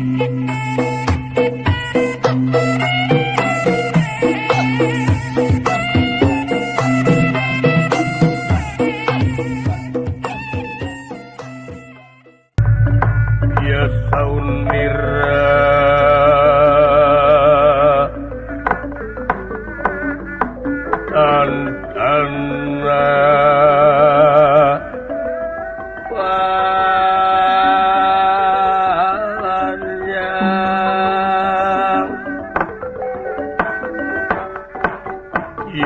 Ya saun mira tan-tana panjang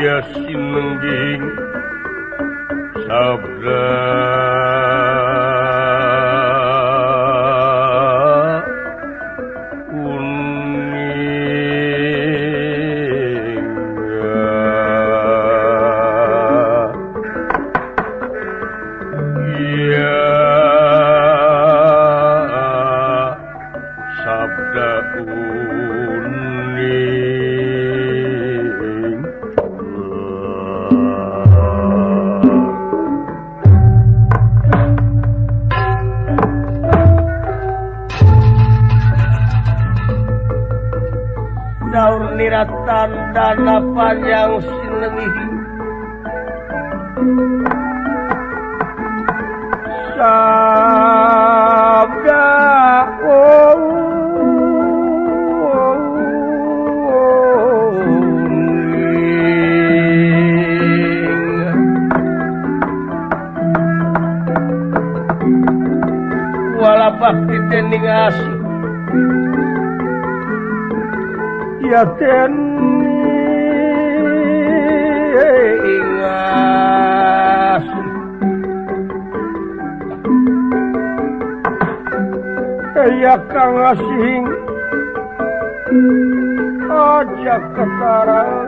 ya sinengging sabda tanda panjang sinengihi sabda walabakti dening asu ya ten ya kang asing aja ketarangan.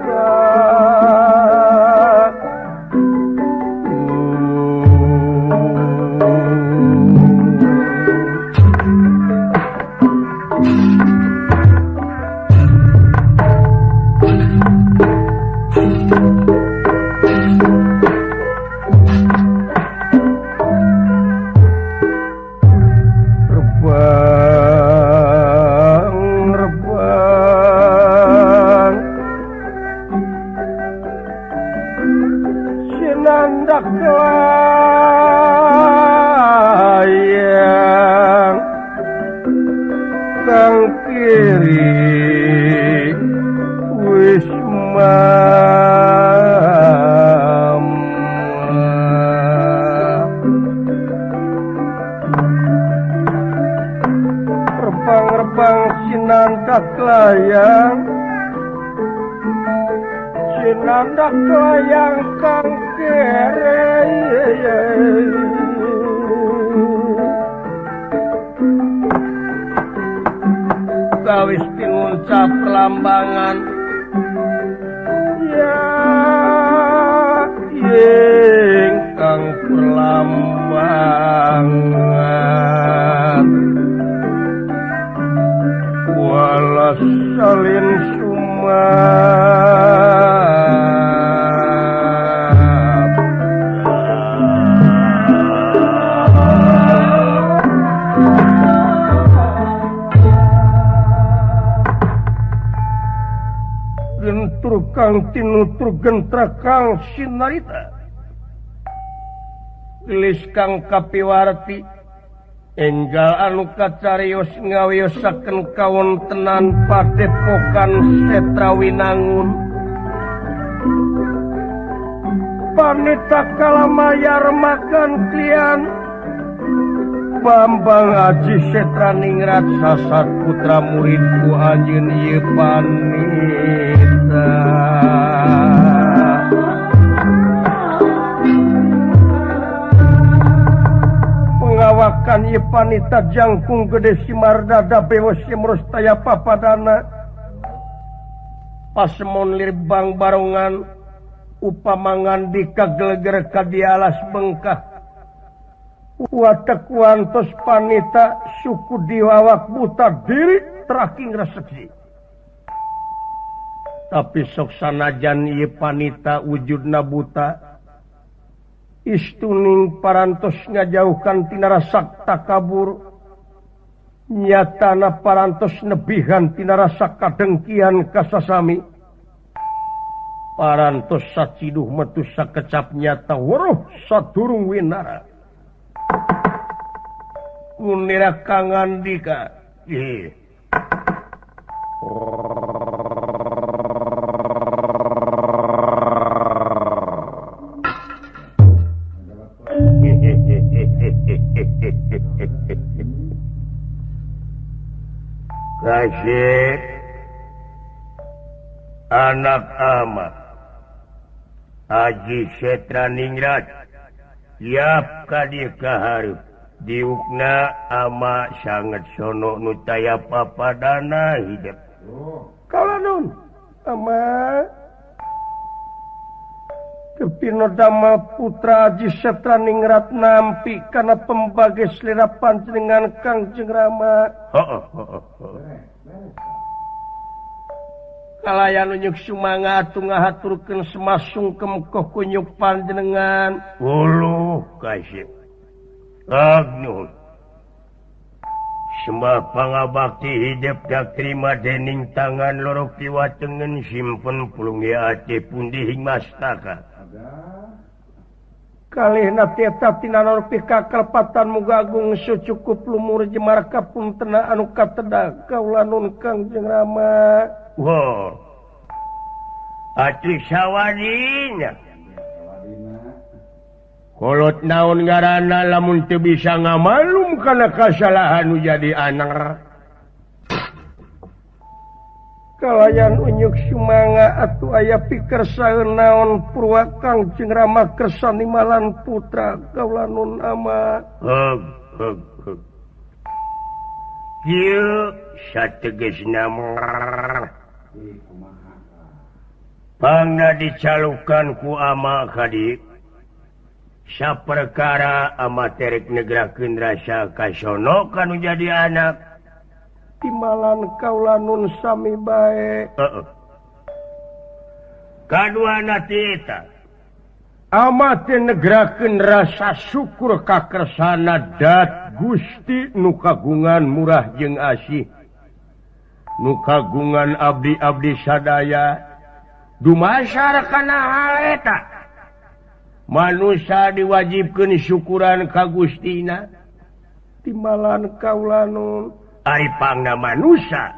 Sinandak layang kang kere gawis tinguncap perlambangan ya ingkang perlambangan walas salin sumar. Kang tinutur gentra kang sinarita gelis kang kapiwarti enggal anu kacarios ngawiyosaken kawontenan padepokan Setra Winangun panita kalamayar makan klian Bambang Aji Setra Ningrat sasat putra muridku anjeun ieu panita. Pengawakan ieu panita jangkung gede simardada bewos simrus taya papadana pasemon lirbang barongan upamangan dikageleger ka di alas bengkah. Watek wantos panita suku diwawak buta diri teraking reseksi. Tapi sok sanajan ieu panita wujudna buta istuning parantos ngajauhkan tina rasak takabur. Nyatana parantos nebihan tina rasa kadengkian kasasami. Parantos saciduh metu sakecap nyata weruh sadurung winara. Kunira kangandika. Ih. Kasih anak amat Haji Setra Ningrat yap kadi kahareup diukna ama sangat sono nu taya papadana hidup. Kalanun ama Kepinodama putra Haji Setra Ningrat nampi kana pembagi selera panjenengan Kangjeng Rama. Kalayan unyuk sumanga atuh ngahaturkeun semasungkem koh kunyuk panjenengan. Uluh kasih. Agnuh. Sembah pangabakti hidup dak terima dening tangan loro kiwa tengen simpen pulungi ati pundi hing mastaka. Kalihna tieta tinanor pikakelepatan muga agung sucukup lumur jemar kapuntena anu kateda kaula nun Kangjeng Rama. Wah. Atuh sawadina. Kolot naon ngaranna lamun teu bisa ngamalum kana kasalahan nu jadi anak. Kalayan unyuk sumanga atuh aya pikersaeun naon purwa Kangjeng Rama kersa nimalan putra kaula nun ama. Heug heug heug. Kieu sategesna pangna dicalukan ku ama kadi. Saperkara ama terek negrakeun rasa kasono kanu jadi anak. Timalan kaula nun sami bae. Heeh. Kaduana ti eta ama teh negrakeun rasa syukur kakersana dat Gusti nu kagungan murah jeung asih. Nu kagungan abdi-abdi sadaya dumasar kana hal eta. Manusia diwajibkeun syukuran ka Gustina. Timalan kaula nun ari pangna manusia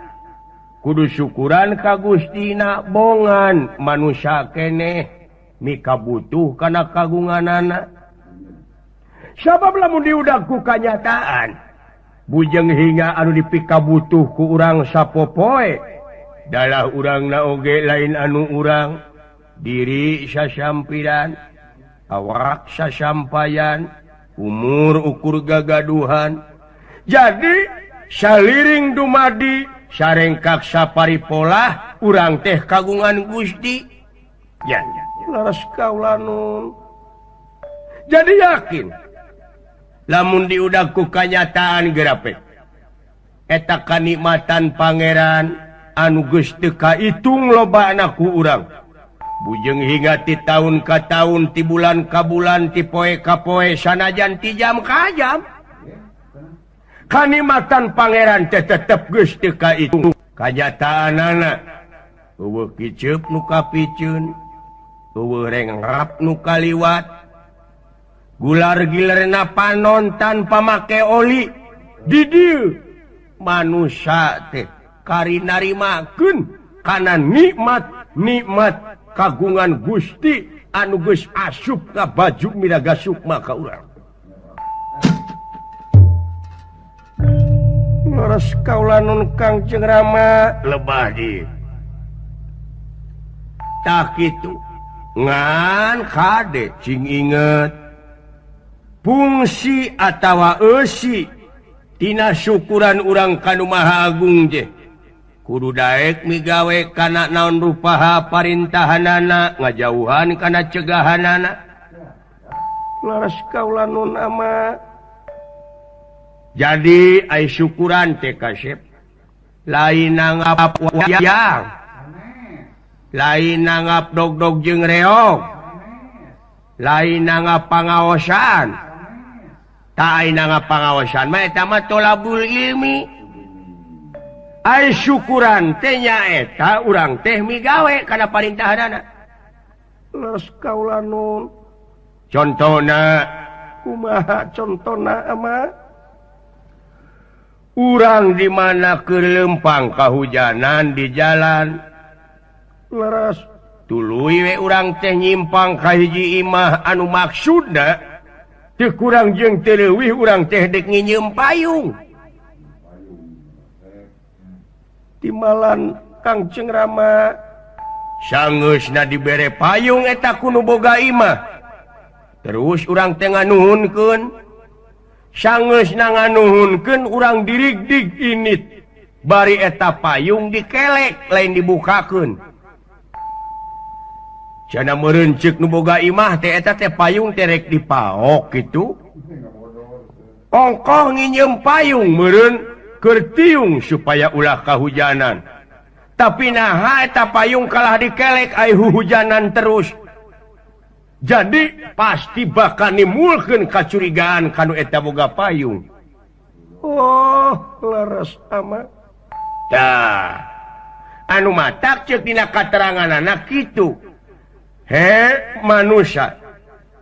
kudu syukuran ka Gustina bongan manusia keneh mika butuh kana kagunganana. Sabab lamun diudag ku kanyataan bujeng hingga anu dipikabutuh ku urang sapopoe dalah urangna oge lain anu urang diri sasampiran awak sasampayan umur ukur gagaduhan. Jadi saliring dumadi sarengkak saparipolah urang teh kagungan Gusti. Ya, laras kaula nun. Jadi yakin lamun diudag ku kanyataan gerape eta kanikmatan pangeran anu geus teu kaitung lobana ku urang. Bujeng hingga ti tahun ka tahun, ti bulan ka bulan, ti poe ka poe, sanajan ti jam ka jam. Kanikmatan pangeran teh tetep geus teu kaitung. Kanyataanana eueuh kiceup nu kapiceun, eueuh rengrap nu kaliwat. Gular gilerna panon tanpa make oli. Di dieu manusia teh kari narimakeun kana nikmat-nikmat kagungan Gusti anu geus asup ka baju miraga sukma ka urang. Leres kaula nun Kangjeng Rama lebah di. Tah kitu ngan kade cing inget fungsi atawa eusi tina syukuran urang ka Nu Maha Agung je. Kudu daek migawe kana naon rupaha parintahanana ngajauhan kana cegahanana. Laras kaula nun ama. Jadi ai syukuran teh kasep lain nanggap wayang, lain nanggap dog-dog jeung reog, lain nanggap pangaosan. Tak ai nanggap pangaosan mah eta mah tolabul ilmi. Ai syukuran teh nyaeta urang teh migawe kana parintahanana. Leres kaula nun. Contona kumaha contona ama? Urang di mana keur lempang kahujanan di jalan. Leres tuluy we urang teh nyimpang ka hiji imah anu maksudna teu kurang jeung teu leuwih urang teh dek nginjeum payung. Timalan Kangjeng Rama sangeusna dibere payung eta ku nu boga imah. Terus urang teh nganuhunkeun. Sangeusna nganuhunkeun urang dirigdig init. Bari eta payung dikelek lain dibukakeun. Cenah meureun ceuk nu boga imah teh eta teh payung teh rek dipaok kitu. Ongkoh nginjeum payung meureun keur tiung supaya ulah kahujanan. Tapi naha eta payung kalah dikelek ai huhujanan terus. Jadi pasti bakal nimulkeun kacurigaan kanu eta boga payung. Oh, leres ama. Tah. Anu matak ceuk dina kateranganana kitu. He manusia,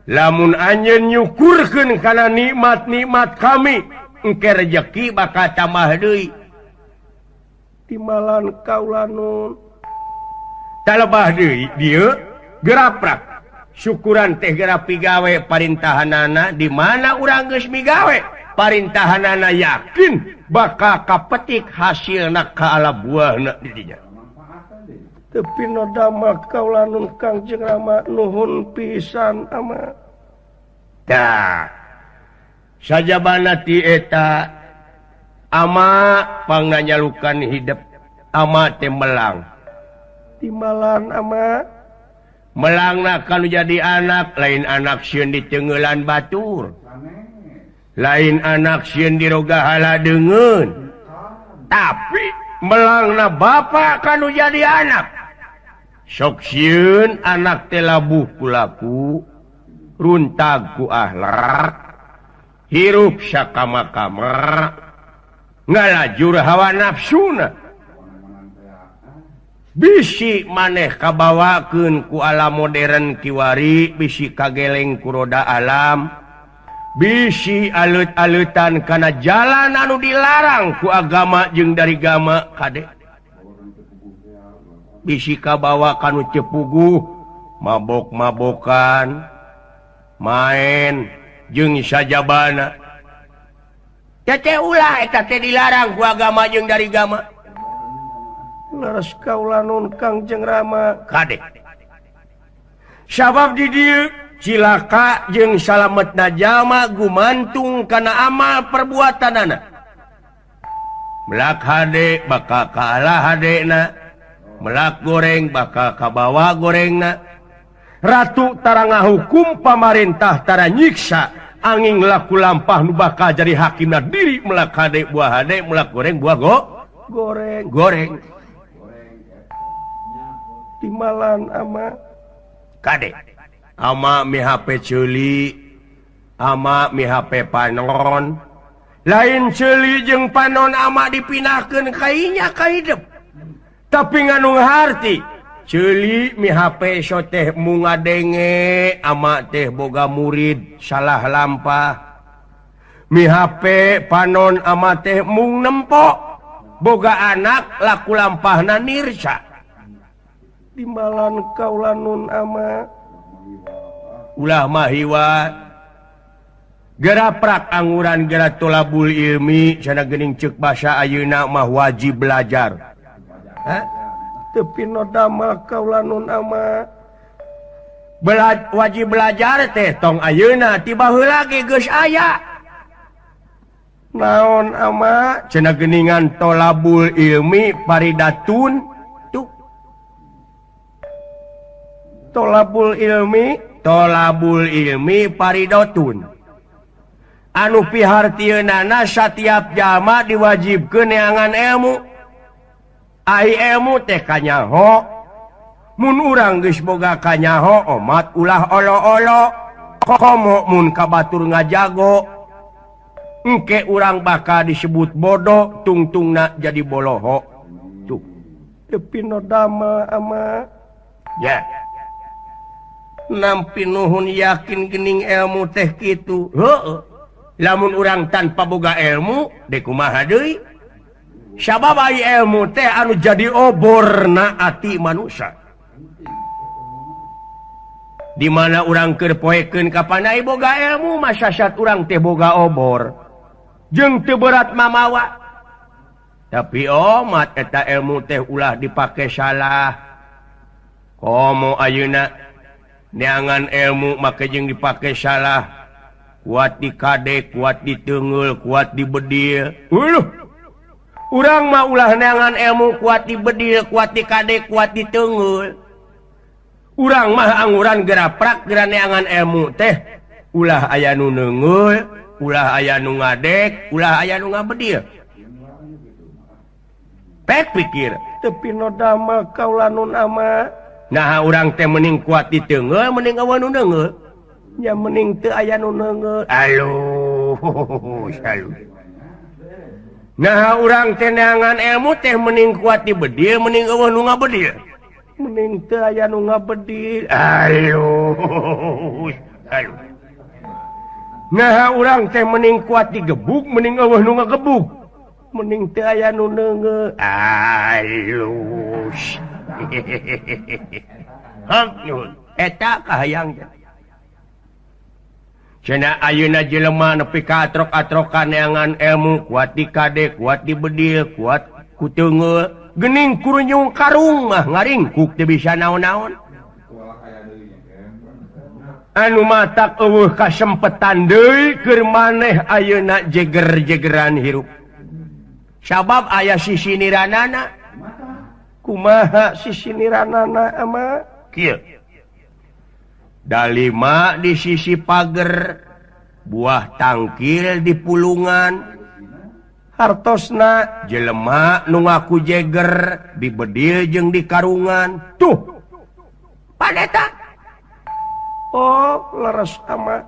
lamun anjeun nyukurkeun kana nikmat-nikmat kami, engke rejeki bakal tambah deui. Timalan kaula nun. Talebah deui dieu geraprak. Syukuran teh gera pigawe parintahanana di mana urang geus migawe parintahanana yakin bakal kapetik hasilna ka ala buahna di dinya. Tepi nodama kaula nun Kangjeng Rama nuhun pisan ama. Tah sajabana ti eta ama pangnanyalukan hidup ama teh melang. Timalan ama. Melangna kalau jadi anak lain anak sieun ditengelan batur, lain anak sieun dirogahala deungeun, tapi melangna bapak kanu jadi anak sok sieun anak teh labuh ku laku, runtag ku akhlak, hirup sakama-kama, ngalajur hawa nafsuna. Bisi maneh kabawakeun ku alam modern kiwari, bisi kageleng ku roda alam, bisi alut-alutan kana jalan anu dilarang ku agama jeung dari gama kade. Bisi kabawa kanu cepuguh, mabok-mabokan, main jeung sajabana. Teh ulah eta teh dilarang ku agama jeung dari gama. Leres kaula nun Kangjeng Rama kade. Sabab di dieu cilaka jeung salametna jalma gumantung kana amal perbuatanana. Melak hade bakal kalah hadena, melak goreng bakal kabawa gorengna. Ratu tara ngahukum pamarentah tara nyiksa angin laku lampah nu bakal jadi hakimna diri melak hade buah hade melak goreng buah go goreng goreng. Timalan ama kade. Ama mi HP ceuli, ama mi HP panon. Lain ceuli jeung panon ama dipindahkeun kainya ka hidup. Tapi nganu harti ceuli mi HP so teh mung ngadenge, ama teh boga murid salah lampah. Mi HP panon ama teh mung nempo, boga anak laku lampahna nirsa. Timalan kaula nun ama. Ulah mahiwa geraprak anguran gera tolabul ilmi cenah geuning ceuk basa ayeuna mah wajib belajar. Hah? Tepi nodama kaula nun ama. Wajib belajar teh tong ayeuna ti baheula ge geus aya. Naon ama? Cenah geuningan tolabul ilmi paridatun. Tolabul ilmi, tolabul ilmi paridotun. Anu pihartieunana satiap jalma diwajibkeun neangan ilmu. Ai ilmu teh kanyaho. Mun urang geus boga kanyaho omat ulah olo-olo. Komo mun ka batur ngajago. Engke urang bakal disebut bodoh, tungtungna jadi boloho. Teu pinodama ama ya nampi nuhun yakin gening ilmu teh kitu. Heueuh lamun urang tanpa boga ilmu deuk kumaha deui? Sabab ai ilmu teh anu jadi oborna ati manusia. Di mana urang keur poekeun kapan ai boga ilmu masasat urang teh boga obor jeung teu berat mamawa. Tapi omat eta ilmu teh ulah dipake salah. Komo ayeuna neangan ilmu make jeung dipake salah. Kuat di kadek, kuat di teunggeul, kuat di bedil. Uluh. Urang mah ulah neangan ilmu kuat di bedil, kuat di kadek, kuat di teunggeul. Urang mah angguran geraprak gera neangan ilmu teh ulah aya nu neunggeul, ulah aya nu ngadek, ulah aya nu ngabedil. Pek pikir teu pinodama kaula nun ama. Nah urang teh mending kuat di teunggeul mending eueuh nu neunggeul. Nya mending teu aya nu neunggeul. Aluh, aluh. Nah urang teh neangan ilmu teh mending kuat di bedil mending eueuh nu ngabedil. Mending teu aya nu ngabedil. Aluh, aluh. Nah urang teh mending kuat digebuk mending eueuh nu ngagebuk. Mending teu aya nu neunggeul. Alus. Hang eta kahayang. Cenah ayeuna jelema nepi ka atrok-atrokan neangan ilmu kuat di kadek, kuat di bedil, kuat ku teunggeul. Gening kurunyung karung mah ngaringkuk teu bisa naon-naon. Anu matak eueuh kasempetan deui keur maneh ayeuna jeger-jegeran hirup. Sabab aya sisiniranana. Kumaha sisiniranana ama? Kieu. Dalima di sisi pager, buah tangkil di pulungan. Hartosna jelema nu ngaku jeger dibedil jeung di karungan. Tuh. Paneta. Oh, leres ama.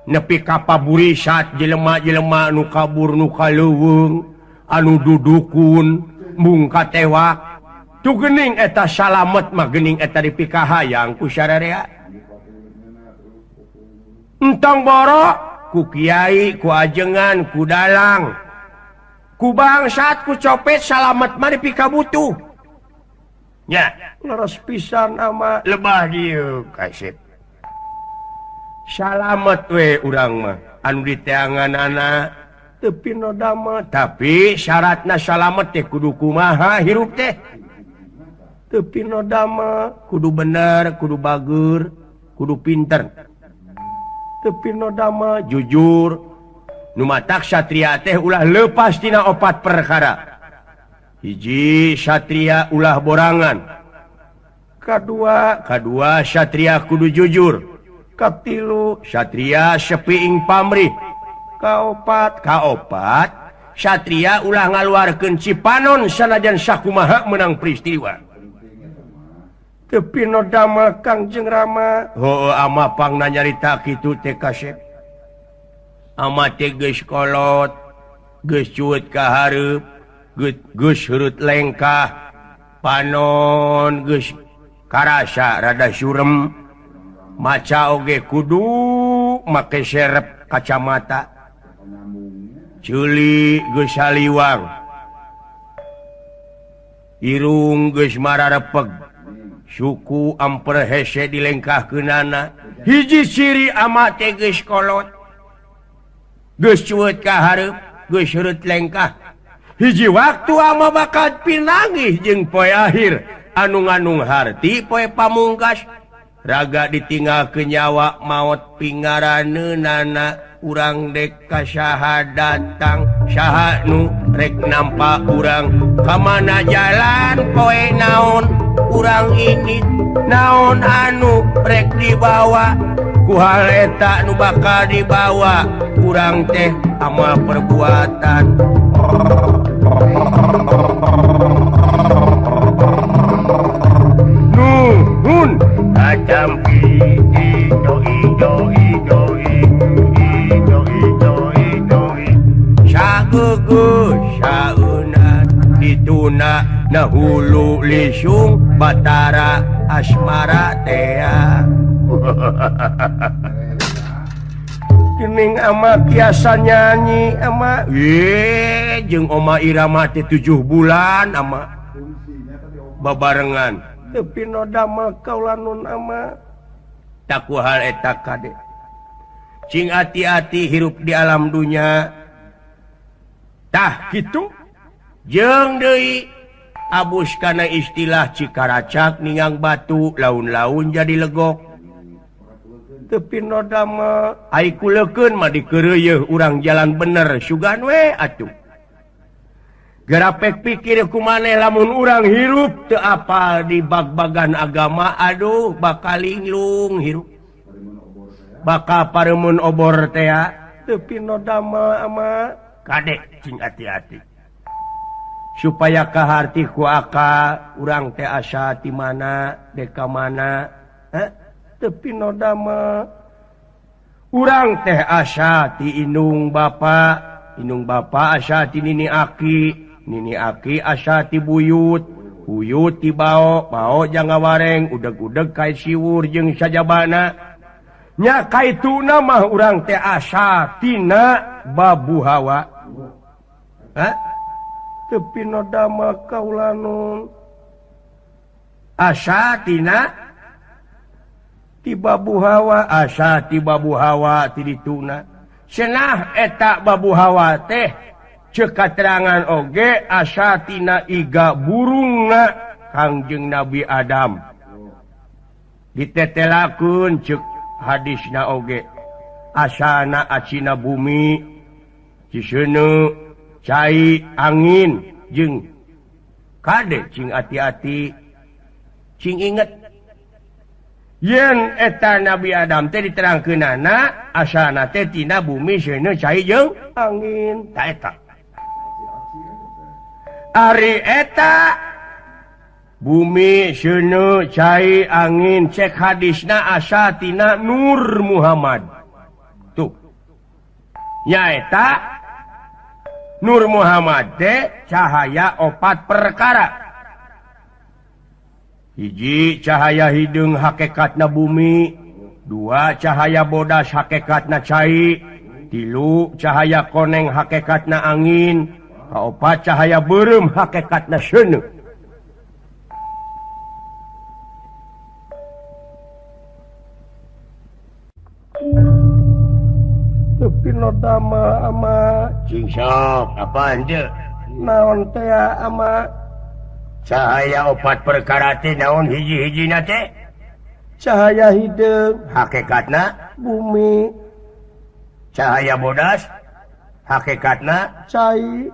Nepi ka paburisat jelema-jelema nu kabur nu kaleuweung, anu dudukun, mung katewak. Tuh geuning eta salamet mah geuning eta dipikahayang ku sararea. Entong borok ku kiai, ku ajengan, ku dalang. Ku bangsat, ku copet, salamet mah dipikabutuh. Nya, leres pisan ama lebah dieu kasep. Salamet we urang mah anu diteanganana teu pinodama, tapi syaratna salamet teh kudu kumaha hirup teh. Teu pinodama, kudu bener, kudu bager, kudu pinter. Teu pinodama, jujur. Nu matak satria teh ulah lepas tina opat perkara. Hiji satria ulah borangan. Kadua satria kudu jujur. Katilu satria sepiing pamrih. Kaopat satria ulah ngaluarkeun cipanon sanajan sakumaha menang peristiwa. Teu pinodama Kangjeng Rama. Heueuh ama pangna nyarita kitu teh kasep. Ama teh geus kolot, geus cueut ka hareup, geus heureut lengkah, panon geus karasa rada surem, maca oge kudu make serep kacamata. Ceuli geus saliwang, irung geus mararepeg, suku amper hese dilengkahkeunana. Hiji ciri ama teh geus kolot, geus cueut ka hareup, geus heureut lengkah. Hiji waktu ama bakal pinanggih jeung poe akhir anu nganung harti poe pamungkas. Raga ditinggalkeun nyawa maot pingaraneunana. Urang dek ka saha datang, saha nu rek nampa urang. Kamana jalan poe naon urang ini, naon anu rek dibawa. Ku hal eta nu bakal dibawa urang teh amal perbuatan. Nuhun kacampi ijo ijo ijo ijo ijo ijo sageugeuh saeunat dituna Na hulu lisung Batara Asmara tea. Gening ama biasa nyanyi ama. Jeung Oma Irama teh 7 bulan ama babarengan. Tapi noda mah kaula nun ama. Taku hal eta kade. Cing hati-hati hirup di alam dunya. Tah kitu. Jeung deui abus kana istilah cikaracak ningang batu laun-laun jadi legok. Tapi noda mah ai kulekeun mah dikeureuyeun urang jalan bener sugan we atuh. Gerapek pikir kumaneh lamun urang hirup teu apal di bag-bagan agama aduh bakal linglung hirup. Bakal paremun obor tea. Tapi noda mah ama kadek cing hati-hati. Supaya kaharti ku akal urang teh asa ti mana deka mana tapi noda mah urang teh asa ti indung bapa asa ti nini aki asa ti buyut buyut ti bao bao jang ngawareng udeg-udeg kai siwur jeung sajabana nya kaituna mah urang teh asa tina babu hawa. Tapi noda mah kaula nun asa tina ti babu hawa asa ti babu hawa ti dituna cenah eta babu hawa teh ceuk katerangan oge asa tina iga burungna Kangjeng Nabi Adam ditetelakeun ceuk hadisna oge asana acina bumi ciseuneu cai angin jeung kade cing hati-hati cing inget yen eta Nabi Adam teh diterangkeunana asana teh tina bumi seuneu cai jeung angin ta eta ari eta bumi seuneu cai angin cek hadisna asa tina Nur Muhammad tuh nyaeta Nur Muhammad teh cahaya opat perkara. Hiji cahaya hideung hakikatna bumi, dua cahaya bodas hakikatna cai, tilu cahaya koneng hakikatna angin, kaopat cahaya beureum hakikatna seuneu. Tapi noda mah ama cing sok apaan je naon teh ama cahaya opat perkara teh naon hiji-hijina teh cahaya hideung hakikatna bumi, cahaya bodas hakikatna cai,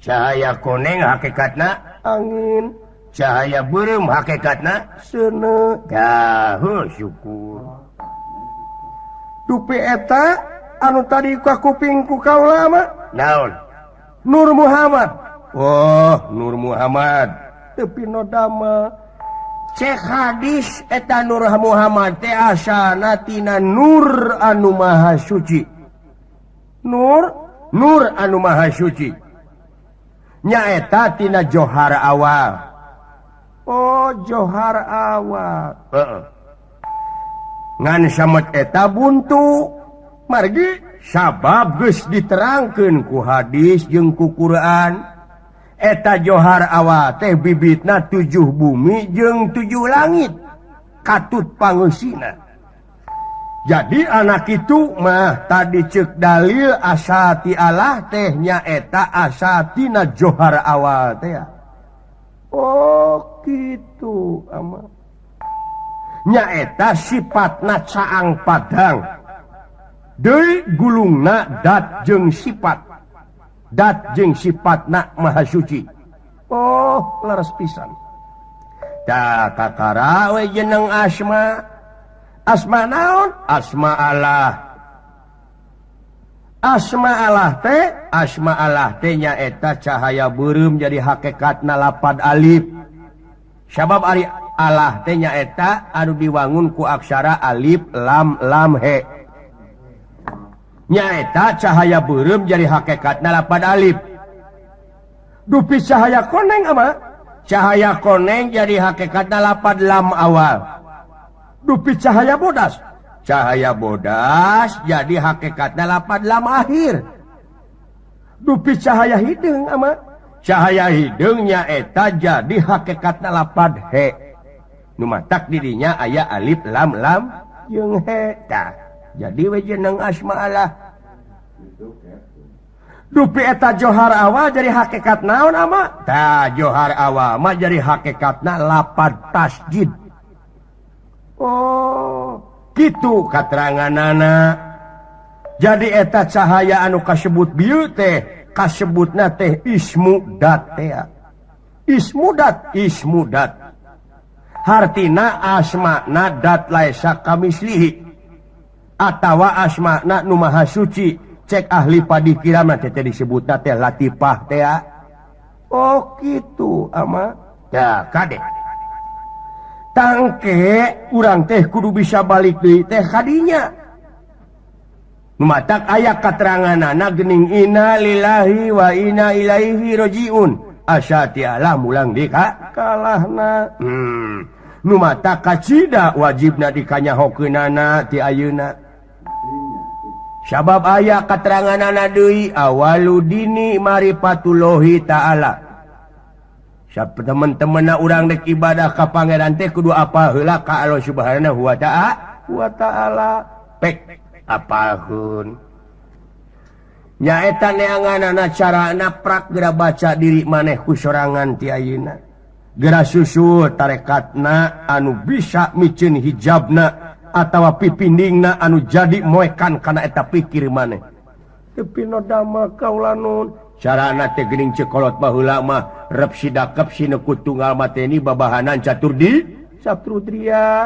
cahaya koneng hakikatna angin, cahaya beureum hakikatna seuneu. Dah syukur dupi eta anu tadi ka kuping ku kaula mah naon Nur Muhammad. Oh Nur Muhammad tapi noda mah cek hadis eta Nur Muhammad teh asana tina Nur anu Maha Suci. Nur Nur anu Maha Suci nyaeta tina johar awal. Oh johar awal heeh ngan samet eta buntu margi sabab geus diterangkeun ku hadis jeung ku Quran eta johar awal teh bibitna 7 bumi jeung 7 langit katut pangeusina. Jadi anak itu mah tadi ceuk dalil asa ti Allah teh nyaeta asa tina johar awal teh. Oh kitu ama nyaeta sifatna caang padang deui gulungna dat jeung sifat dat jeung sifatna maha suci. Oh leres pisan tah kakara we jeneng asma asma naon asma Allah asma Allah teh asma Allah teh nyaeta cahaya beureum jadi hakikatna lapad alif sabab ari Allah teh nyaeta anu diwangun ku aksara alif lam lam he nyaeta cahaya beureum jadi hakikatna lapad alif. Dupi cahaya koneng ama Cahaya koneng jadi hakikatna lapad lam awal. Dupi cahaya bodas. Cahaya bodas jadi hakikatna lapad lam akhir. Dupi cahaya hideung ama. Cahaya hideungnya eta jadi hakikatna lapad he. Nu matak didinya aya alif lam lam jeung he. Tah, jadi we jeneng asma Allah. Dupi eta johar awal jadi hakikat naon ama? Tah, johar awal mah jadi hakikatna lapad tasjid. Oh, kitu kateranganana. Jadi eta cahaya anu kasebut bieu teh kasebutna teh ismu dat teh. Ismu dat, ismu dat. Hartina asmana dat laisa kamislihi. Atawa asmana nu maha suci. Cek ahli padikiran mah teh disebutna teh latifah teh. Oh kitu ama. Ya kade. Tangke urang teh kudu bisa balik deui teh kadinya. Matak aya kateranganana geuning innalillahi wa inna ilaihi rajiun. Asa ti Allah mulang deui ka kalahna. Nu matak kacida wajibna dikanyahokeunana ti ayeuna. Sabab aya kateranganana deui awaludini marifatullahi ta'ala. Sab teman-temanna urang rek ibadah ka pangeran teh kudu apal heula ka Allah Subhanahu wa ta'ala. Pek apalkeun. Nyaeta neanganana carana prak geura baca diri maneh ku sorangan ti ayeuna. Geura susul tarekatna anu bisa miceun hijabna atawa pipindingna anu jadi moekan kana eta pikir maneh. Tepi nodama kaula nun. Carana teh geuning cekolot baheula mah rep sidakep sineku tunggal mateni babahanan catur di catur dria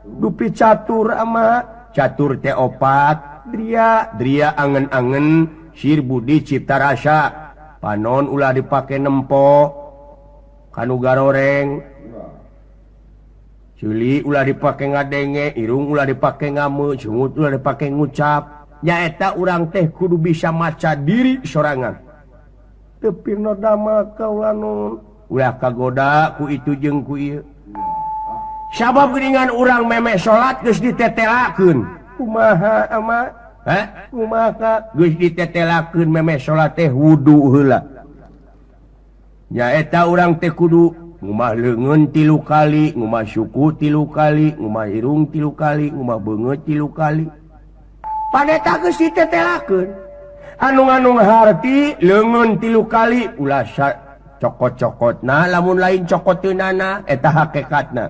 dupi catur ama catur teh opat dria dria angen-angen sir budi cipta rasa panon ulah dipake nempo kanu garoreng culi ulah dipake ngadenge irung ulah dipake ngame sungut ulah dipake ngucap nyaeta urang teh kudu bisa maca diri sorangan. Tepi nodama kaula nun ulah kagoda ku itu jeung ku ieu. Sabab geuningan urang memeh salat geus ditetelakeun. Kumaha ama? Hah? Kumaha geus ditetelakeun memeh salat teh wudu heula. Nyaeta urang teh kudu ngumah leungeun 3 kali, ngumah suku 3 kali, ngumah irung 3 kali, ngumah beungeut 3 kali. Paneta geus ditetelakeun. Anu-anu harti leungeun 3 kali ulah cokot-cokotna lamun lain cokoteunana eta hakikatna.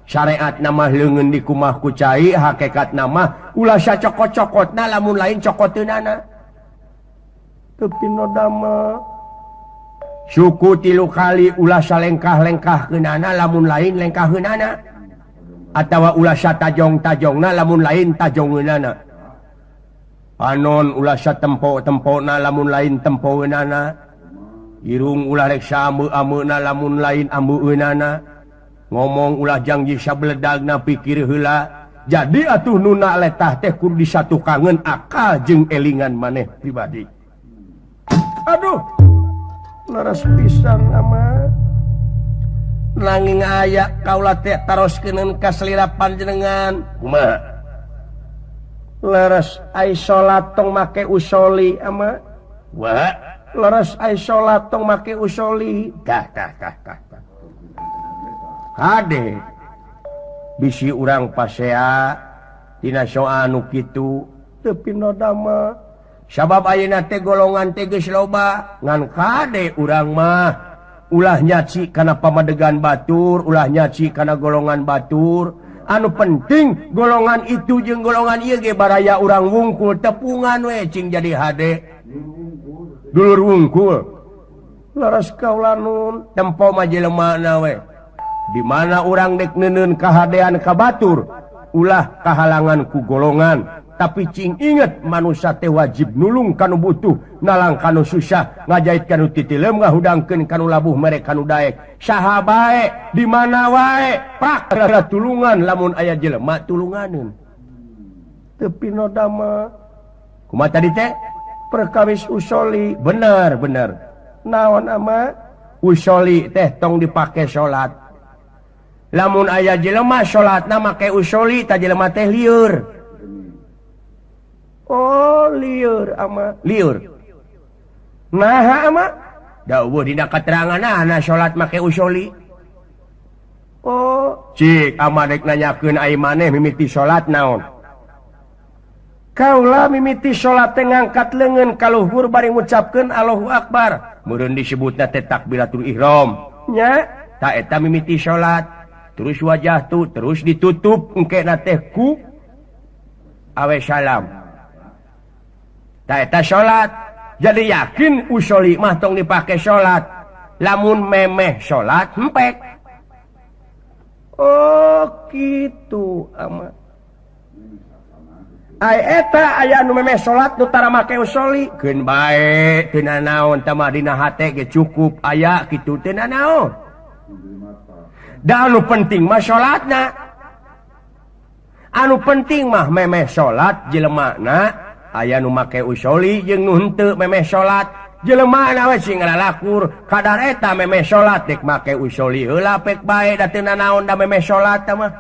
Syariatna mah leungeun dikumah ku cai, hakikatna mah ulah sacokot-cokotna lamun lain cokoteunana. Tepi nodama suku 3 kali ulah salengkah-lengkahkeunana lamun lain lengkahkeunana. Atawa ulah satajong-tajongna lamun lain tajongeunana. Panon ulah satempo-tempona lamun lain tempoeunana. Irung ulah rek saameu-ameuna lamun lain ambeueunana. Ngomong ulah jangji sabeledagna pikir heula. Jadi atuh nuna letah teh kudu disatukangeun akal jeung elingan maneh pribadi. Aduh, leres pisan ama. Nanging aya kaula teh taroskeun ka salira panjenengan. Kumaha? Leres ai salat tong make usoli ama. Wah, leres ai salat tong make usoli. Tah tah tah tah. Kade bisi urang pasea tina soal nu kitu teu pinodama. Sabab ayeuna teh golongan teh geus loba ngan kade urang mah ulah nyaci kana pamadegan batur, ulah nyaci kana golongan batur. Anu penting golongan itu jeung golongan ieu ge baraya urang wungkul tepungan we cing jadi hade. Dulur wungkul. Leres kaula nun tempo mah jelemana we. Di mana urang dek neuneun kahadean ka batur, ulah kahalangan ku golongan. Tapi cing inget manusia teh wajib nulung kanu butuh, nalang kanu susah, ngajait kanu titilem, ngahudangkeun kanu labuh mere kanu daek. Saha bae, di mana wae, prak tulungan lamun aya jelema tulunganeun. Teu pinodama. Kumaha tadi teh? Perkawis usoli, bener bener. Naon ama? Usoli teh tong dipake salat. Lamun aya jelema salatna make usoli ta jelema teh lieur. Oh lieur ama lieur. Naha ama? Da eueuh dina kateranganna salat make usoli. Oh, cik ama rek nanyakeun ai maneh mimiti salat naon? Kaula mimiti salat teh ngangkat leungeun ka luhur bari ngucapkeun Allahu Akbar. Meureun disebutna teh takbiratul ihram. Nya, ta eta mimiti salat. Terus wajah tu terus ditutup engkena teh ku awe salam. Ta eta salat. Jadi yakin usoli mah tong dipake salat. Lamun memeh salat hempek. Oh kitu ama. Ai eta aya nu memeh salat nu tara make usoli. Keun bae teu nanaon tah mah dina hate ge cukup aya kitu teu nanaon. Da anu penting mah salatna. Anu penting mah memeh salat jelemana aya nu make usoli jeung nu henteu memeh salat. Jelemana we sing ngalalakur kadar eta memeh salat dek make usoli heula pek bae da teu nanaon da memeh salat tah mah.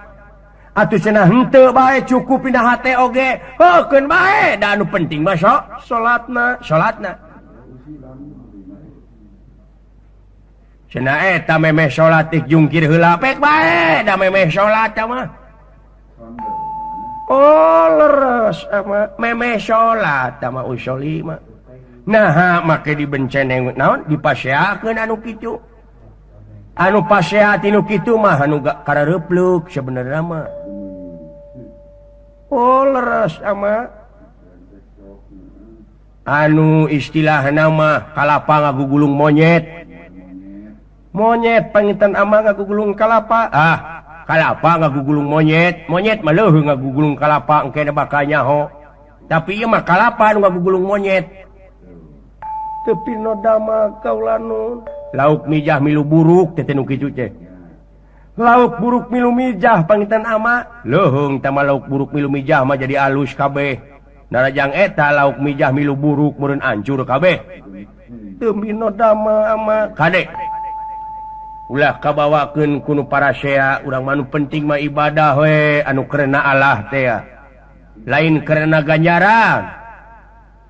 Atuh cenah henteu bae cukup dina hate oge. Heuh keun bae da anu penting mah salatna, salatna. Cenah eta memeh salat teh jungkir heula pek bae da memeh salat tah mah. Oh leres ama memeh salat tah mah usoli mah. Naha make dibenceneng naon dipaseakeun anu kitu. Anu pasea tinu kitu mah anu karareupluk sebenarnya mah. Oh leres ama anu istilahna mah kalapa ngagugulung monyet. Monyet panginten ama ngagugulung kalapa. Ah, kalapa ngagugulung monyet. Monyet mah leuheung ngagugulung kalapa engke bakal nyaho. Tapi ieu mah kalapa nu ngagugulung monyet. Teu pinodama kaula nun. Lauk mijah milu buruk teh nu kitu teh. Lauk buruk milu mijah panginten ama. Leuheung tah mah lauk buruk milu mijah mah jadi alus kabeh. Narajang eta lauk mijah milu buruk meureun ancur kabeh. Teu minodama ama kade. Ulah kabawakeun ku nu parasea urang mah nu penting mah ibadah we anu karena Allah teh. Lain karena ganjaran.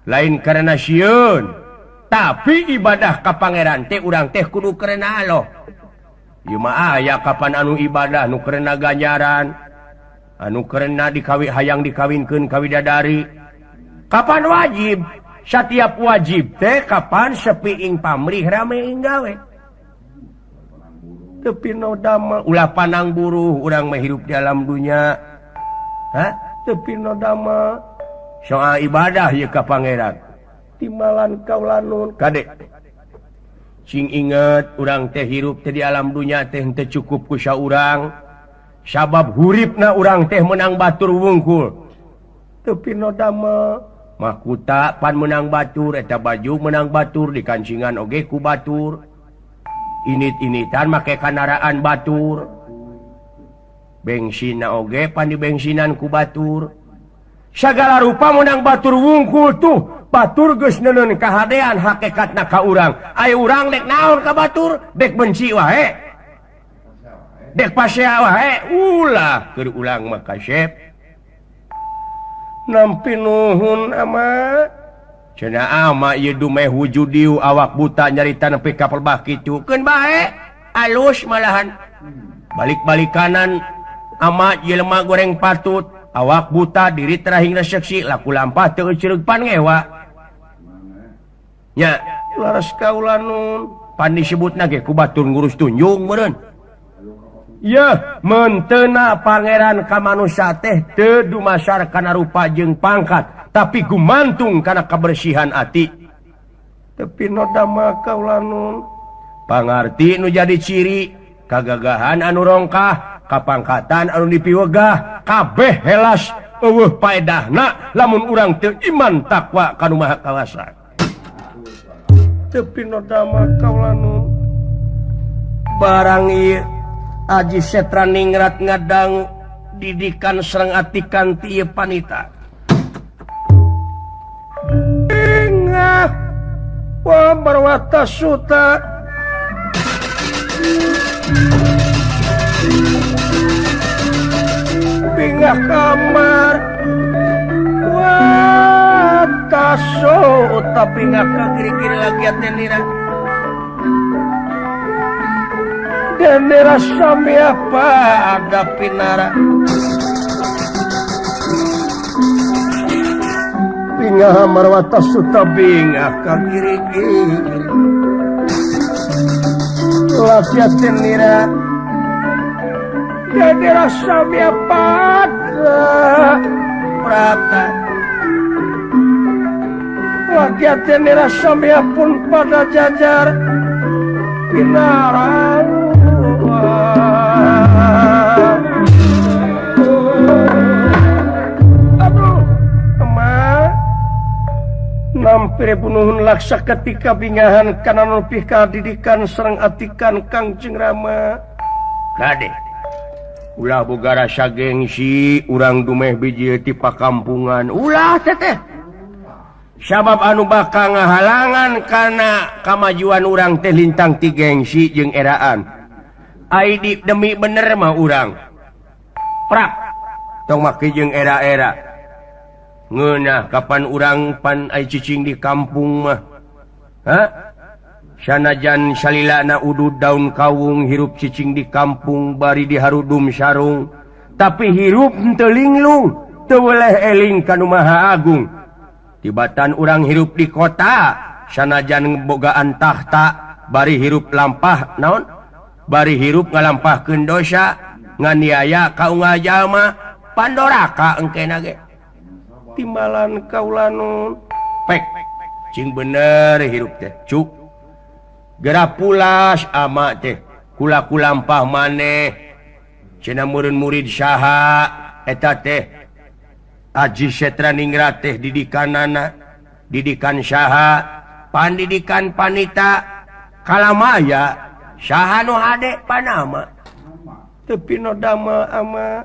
Lain karena sieun. Tapi ibadah ka pangeran teh urang teh kudu karena Allah. Ieu mah aya kapan anu ibadah nu karena ganjaran, anu karena dikawi hayang dikawinkeun ka widadari. Kapan wajib? Setiap wajib teh kapan sepi ing pamrih rame ing gawe. Teu pinodama ulah panang buruh urang mah hirup di alam dunya. Hah? Teu pinodama soal ibadah ieu ka pangeran. Timalan kaula nun kade. Sing inget urang teh hirup teh di alam dunya teh henteu cukup ku saurang. Sabab huripna urang teh menang batur wungkul. Teu pinodama mahkuta pan menang batur eta baju menang batur dikancingan oge ku batur. Init-initan make kandaraan batur. Bengsina oge pan dibengsinan ku batur. Sagala rupa menang batur wungkul tuh. Batur geus neuneun kahadean hakikatna ka urang. Ai urang dek naon ka batur? Dek benci wae. Dek pasea wae. Ulah keur ulang mah kasep. Nampi nuhun ama. Cenah ama ieu dumeh wujudiu awak buta nyarita nepi ka pelbah kitu. Keun bae alus malahan. Balik-balik kanan ama jelema goreng patut. Awak buta diri terahing reseksi laku lampah teu euceureuh pan ngewa. Nya laras kaula nun pan disebutna ge ku batur ngurus tunjung meureun. Yeuh menteuna pangeran ka manusia teh teu dumasar kana rupa jeung pangkat tapi gumantung kana kebersihan ati. Tapi nodama kaula nun pangarti nu jadi ciri kagagahan anu rongkah kapangkatan anu dipiwegah kabeh helas eueuh paedahna lamun urang teu iman takwa ka Nu Maha Kawasa. Teu pinodama kaula nun barang ieu Aji Setra ningrat ngadang didikan sareng atikan ti ieu panita. Engah wa barwata suta. Bingah kamar wah taso tapi ngaka kiri-kiri lagi atenira dan sami apa ada pinara bingah marwata suta bingah ka kiri-kiri lagi atenira dan sami apa ada prata lagi atenira sami pun pada jajar pinara. Aduh, emak nampir bunuhun laksa ketika bingahan kana nupih kadidikan sareng atikan Kangjeng Rama. Kade ulah boga rasa gengsi urang dumeh biji ti pakampungan ulah teteh. Sabab anu bakal ngahalangan kana kamajuan urang teh lintang ti gengsi jeung eraan. Ai demi bener mah urang prak tong make jeung era-era ngeunah kapan urang pan ai cicing di kampung mah. Ha? Sanajan salilana udud daun kawung hirup cicing di kampung bari diharudum sarung tapi hirup henteu linglung teu weleh eling ka Nu Maha Agung. Tibatan urang hirup di kota sanajan bogaan tahta bari hirup lampah naon bari hirup ngalampahkeun dosa nganiaya ka unggal jalma pandoraka engkena ge timbalan kaula nun pek cing bener hirup teh cuk geura pulas ama teh kula kulampah maneh cenah meureun murid saha eta teh Aji Setra Ningrat teh didikanana didikan saha pandidikan panita kalamaya saha nu hade panama teu pinodama ama.